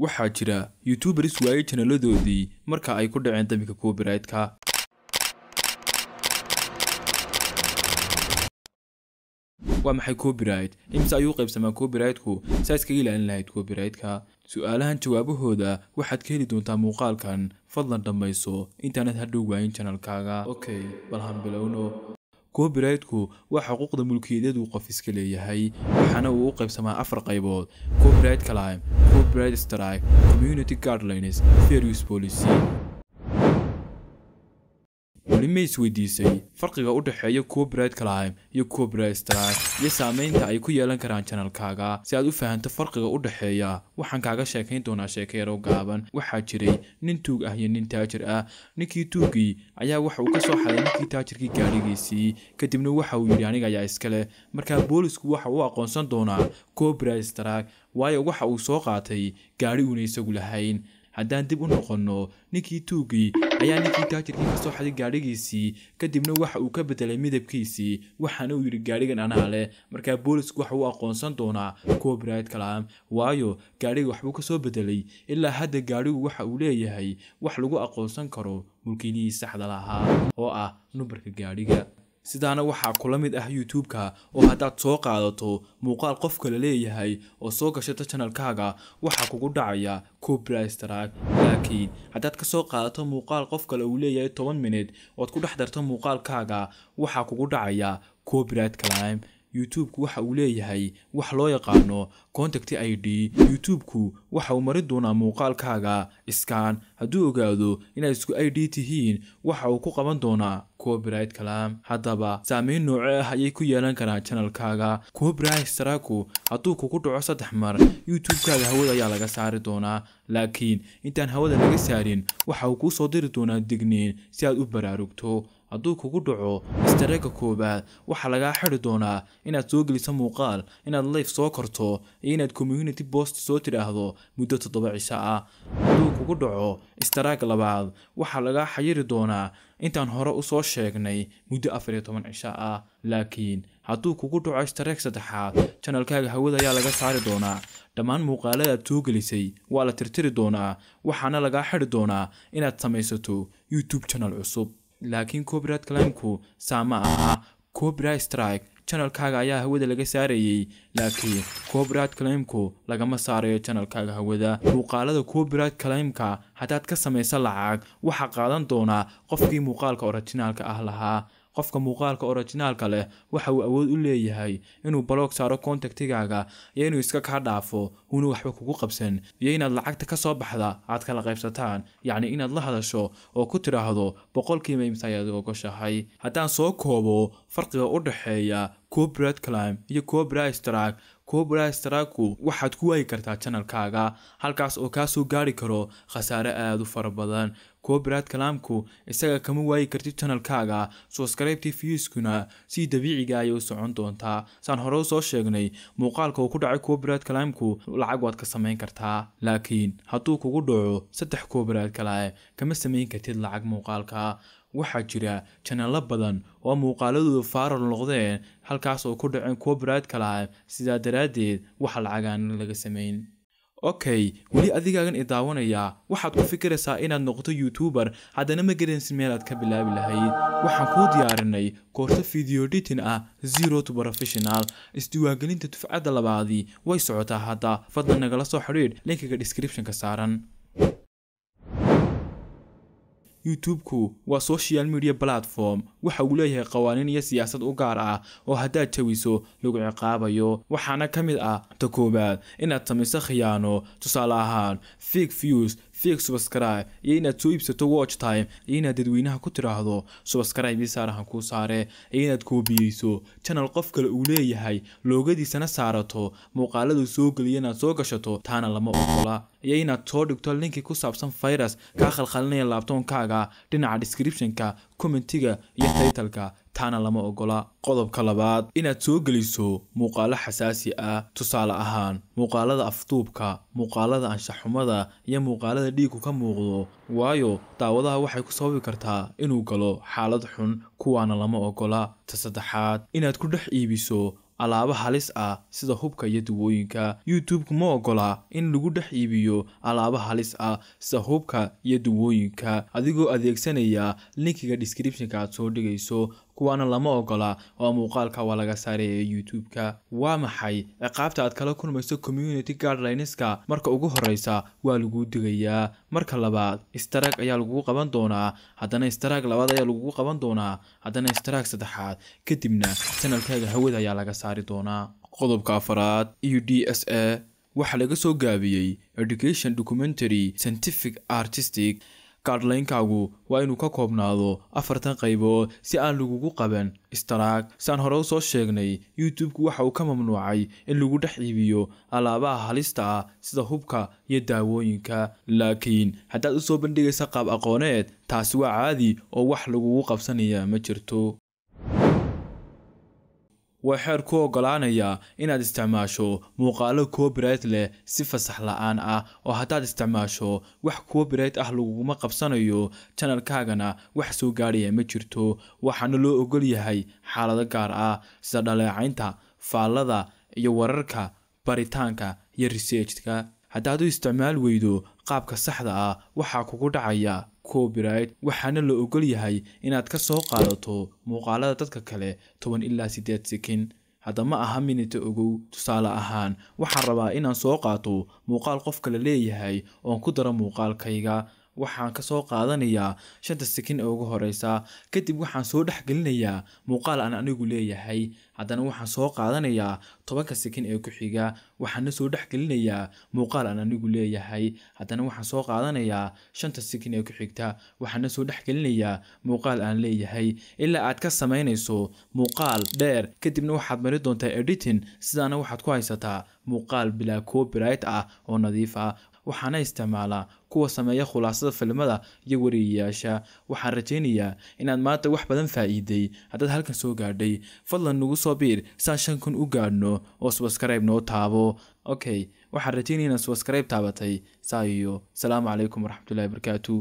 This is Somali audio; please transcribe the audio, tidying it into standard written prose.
Waxaa jira YouTubers waayay channeladoodii marka ay ku dhaceen dambiga copyright-ka. Waa maxay copyright? Imse ayuu qaybsamaa copyright-ku? Saa iskaga ilaalin lahayd copyright-ka? Su'aalahan jawaabahooda waxaad ka heli doontaa muuqaalkan. Fadlan dhammayso intaanad hadhow waayin channelkaaga. Okay, bal han bilowno. Copyright-ku waa xuquuqda mulkiyadeed uu qof iska leeyahay, waxaana uu u qaybsamaa afar qaybood: copyright claim, copyright strike, community guidelines, fair use policy. Weli ma isweydiisay farqiga u dhexeeya copyright claim iyo copyright strike iyo saameynta ay ku yeelan karaan channelkaaga? Si aad u fahanto farqiga u dhexeeya, waxaan kaaga sheekayn doonaa sheeko yar oo gaaban. Waxaa jiray nin tuug ah iyo nin taajir ah. Ninkii tuugii ayaa waxa uu ka soo xaday ninkii taajirkii gaadhigiisii, kadibna waxa uu yidhi aniga ayaa iska leh. Markaa boolisku waxa uu aqoonsan doonaa copyright strike, waayo waxa uu soo qaatay gaadhi uuna isagu lahayn. Haddaan dib u noqonno, ninkii tuugii ayaa ninkii taajirkii ka soo xaday gaadhigiisii, kadibna waxa uu ka bedelay midabkiisii, waxaana uu yidhi gaadhigan anaa leh. Markaa boolisku waxa uu aqoonsan doonaa copyright claim, waayo gaadhiga waxbuu ka soo bedelay. Ilaa hadda gaadhigu waxa uu leeyahay wax lagu aqoonsan karo mulkiilihii saxda lahaa oo ah numbarka gaadhiga. Sidaana waxaa kula mid ah YouTube-ka, oo haddaad soo qaadato muuqaal qof kale leeyahay oo soo gashato channelkaaga, waxaa kugu dhacaya copyright strike. Laakiin haddaad ka soo qaadato muuqaal qof kale uu leeyahay 10 minute ood ku dhex darto muuqaalkaaga, waxaa kugu dhacaya copyright claim. YouTube-ku waxa uu leeyahay wax loo yaqaano contact ID. YouTube-ku waxa uu marin doonaa muuqaalkaaga scan. Hadduu ogaado inaad isku ID tihiin, waxa uu ku qaban doonaa copyright claim. Haddaba saameyn noocee ah ayay ku yeelan karaan channelkaaga? Copyright strike hadduu kugu dhaco 3 mar, YouTube-kaaga hawada ayaa laga saari doonaa. Laakiin intaan hawada laga saarin, waxa uu kuu soo diri doonaa digniin si aad u baraarugto. Hadduu kugu dhaco strike koowaad, waxaa lagaa xiri doonaa inaad soo geliso muuqaal, inaad live soo korto iyo inaad community post soo tidhaahdo muddo 7 cisho ah. Hadduu kugu dhaco strike labaad, waxaa lagaa xayiri doonaa intaan hore u soo sheegnay muddo 14 cisho ah. Laakiin hadduu kugu dhaco strike saddexaad, channelkaaga hawada ayaa laga saari doonaa. Dhammaan muuqaalada aad soo gelisay waa la tirtiri doonaa, waxaana lagaa xiri doonaa inaad samaysato YouTube channel cusub. Laakiin copyright claim-ku saa ma aha. Copyright strike channelkaaga ayaa hawada laga saarayay, laakiin copyright claim-ku lagama saarayo channelkaaga hawada. Muuqaalada copyright claim-ka haddaad ka samayso lacag, waxaa qaadan doonaa qofkii muuqaalka originaalka ah lahaa. Qofka muuqaalka originaalka leh waxa uu awood u leeyahay inuu block saaro contactigaaga iyo inuu iska kaa dhaafo uuna waxba kugu qabsan, iyo inaad lacagta ka soo baxda aad kala qaybsataan, yacni inaad la hadasho oo ku tidhaahdo 100% imse ayaad ogoshahay. Haddaan soo koobo farqiga u dhexeeya copyright claim iyo copyright strike, copyright strike-ku waxaad ku waayi kartaa channelkaaga, halkaas oo kaa soo gaari karo khasaare aad u fara badan. Copyright claim-ku isaga kama waayi kartid channelkaaga, subscribe views-kuna si dabiiciga ayay u socon doontaa. Saan hore u soo sheegnay, muuqaalka uu ku dhacay copyright claim-ku lacag waad ka samayn kartaa, laakiin hadduu kugu dhaco 3 copyright claim kama samayn kartid lacag muuqaalka. Waxaa jira channelo badan oo muuqaaladoodu viral noqdeen, halkaas oo ku dhaceen copyright claim, sidaa daraaddeed wax lacag aan laga samayn. Okay, weli adigaagan i daawanaya waxaad ku fikiraysaa inaad noqoto YouTuber, haddana ma garanaysid meel aad ka bilaabi lahayd. Waxaan kuu diyaarinay koorso video editing ah, zero to professional. Isdiiwaangelinta dufcadda labaadii way socotaa hadda. Fadlan nagala soo xidhiidh linkiga description-ka saaran. YouTube-ku waa social media platform. Waxa uu leeyahay qawaaniin iyo siyaasad u gaar ah oo haddaad jawiso lagu ciqaabayo. Waxaana ka mid ah ta koowaad inaad samayso khiyaano, tusaale ahaan fake views, fake subscribe, iyo inaad soo iibsato watch time, iyo inaad dadweynaha ku tidhaahdo subscribe ii saarahan kuu saare, iyo inaad koobiyeyso channel qof kale uu leeyahay, loogadiisana saarato, muuqaaladu soo geliya inaad soo gashato, taana lama ogola, iyo inaad soo dhigto linki ku saabsan virus kaa khalkhalinaya laabtoonkaaga dhinaca description-ka, commentiga iyo title-ka, taana lama ogola. Qodobka labaad, inaad soo geliso muuqaalo xasaasi ah, tusaale ahaan muuqaalada afduubka, muuqaalada anshaxumada iyo muuqaalada dhiigku ka muuqdo, waayo daawadaha waxay ku sababi kartaa inuu galo xaalad xun, kuwaana lama ogola. Ta saddexaad, inaad ku dhex iibiso alaabo halis ah sida hubka iyo dawooyinka. YouTube-ku ma ogola in lagu dhex iibiyo alaabo halis ah sida hubka iyo dawooyinka adigoo adeegsanaya linkiga description-ka aad soo dhigayso, kuwaana lama ogola oo muuqaalka waa laga saaraya YouTube-ka. Waa maxay ciqaabta aad kala kulmayso community guidelines-ka? Marka ugu horeysa waa lagu digayaa, marka labaad strike ayaa lagugu qaban doonaa, haddana strike labaad ayaa lagugu qaban doonaa, haddana strike saddexaad, kadibna channelkaaga hawada ayaa laga saari doonaa. Qodobka afaraad, EDSA waxaa laga soo gaabiyey Education, Documentary, Scientific, Artistic. Guideline-kaagu waa inuu ka koobnaado 40 qaybood si aan lagugu qaban strike. Saan hore usoo sheegnay, YouTube-ku waxa uu ka mamnuucay in lagu dhex iibiyo alaabaha halista ah sida hubka iyo daawooyinka, laakiin haddaad usoo bandhigaysa qaab aqooneed, taasi waa caadi oo wax lagugu qabsanaya ma jirto. Waa xeer ku ogolaanaya inaad isticmaasho muuqaalo copyright leh si fasax la'aan ah, oo haddaad isticmaasho wax copyright ah laguguma qabsanayo, channelkaagana wax soo gaadhaya ma jirto. Waxaana loo ogol yahay xaalado gaar ah sida dhaleecaynta, faallada iyo wararka, baritaanka iyo researchka. Haddaad u isticmaali weydo qaabka saxda ah, waxaa kugu dhacaya copyright. Waxaana la ogol yahay inaad ka soo qaadato muuqaalada dadka kale 10 ilaa 8 sekin, hadda ma aha minute, ogow. Tusaale ahaan, waxaan rabaa inaan soo qaato muuqaal qof kale leeyahay oon ku daro muuqaalkayga. Waxaan ka soo qaadanayaa 5ta sekin ee ugu horeysa, kadib waxaan soo dhex gelinayaa muuqaal aan anigu leeyahay. Haddana waxaan soo qaadanayaa 10ka sekin ee ku xiga, waxaana soo dhex gelinayaa muuqaal aan anigu leeyahay. Haddana waxaan soo qaadanayaa 5ta sekin ee ku xigta, waxaana soo dhex gelinayaa muuqaal aan leeyahay, ilaa aad ka samaynayso muuqaal dheer. Kadibna waxaad mari doontaa editing, sidaana waxaad ku haysataa muuqaal bilaa copyright ah oo nadiif ah. Waxaana isticmaalaa kuwa sameeya khulaasada filimada iyo wariyeyaasha. Waxaan rajaynayaa inaad maanta wax badan faa'iiday. Haddaad halkan soo gaadhay, fadlan nagu soo biir saan 5000 u gaadhno oo subscribe noo taabo. Okay, waxaan rajaynaya inaad subscribe taabatay. Saa iyo salaamu calaykum waraxmatullahi wabarakaatu.